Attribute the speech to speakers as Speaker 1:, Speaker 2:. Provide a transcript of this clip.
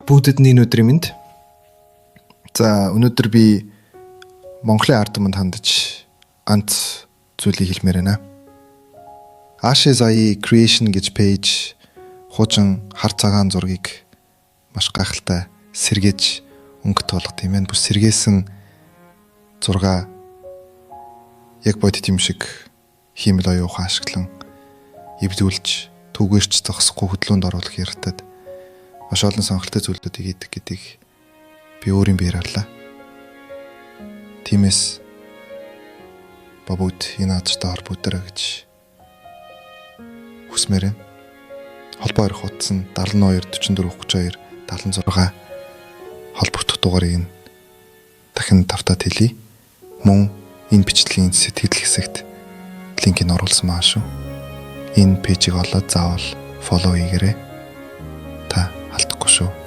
Speaker 1: Бүгдэд нь энэ өдрийн мэнд. За, өнөөдөр би Монголын ард түмэнд хандаж ганц зүйлийг хэлмээр байна. Ashe Zai Creation гэж page хуучин хар цагаан зургийг маш гайхалтай сэргээж өнгө туулгад юм байна. Бүр сэргээсэн зургаа яг бодит юм шиг хиймэл оюун ухаан ашиглан эвдүүлж, түүгээрч зогсохгүй хөдөлгөөнд оруулах яртад маш олон сонирхолтой зүйлүүдийг хийдэг гэдгийг би өөрийн биеэр харлаа. Тиймээс ба бүгд энэ газартай холбогдорой гэж хүсмээр байна. Холбоо барих утас нь 72 44 32 76, холбогдох дугаарыг нь дахин тавтаад хэлье. Мөн энэ бичлэгийн сэтгэл хэсэгт линкийг оруулсан байгаа шүү. Энэ page ийг олоод заавал follow хийгээрэй. Та алдахгүй шүү.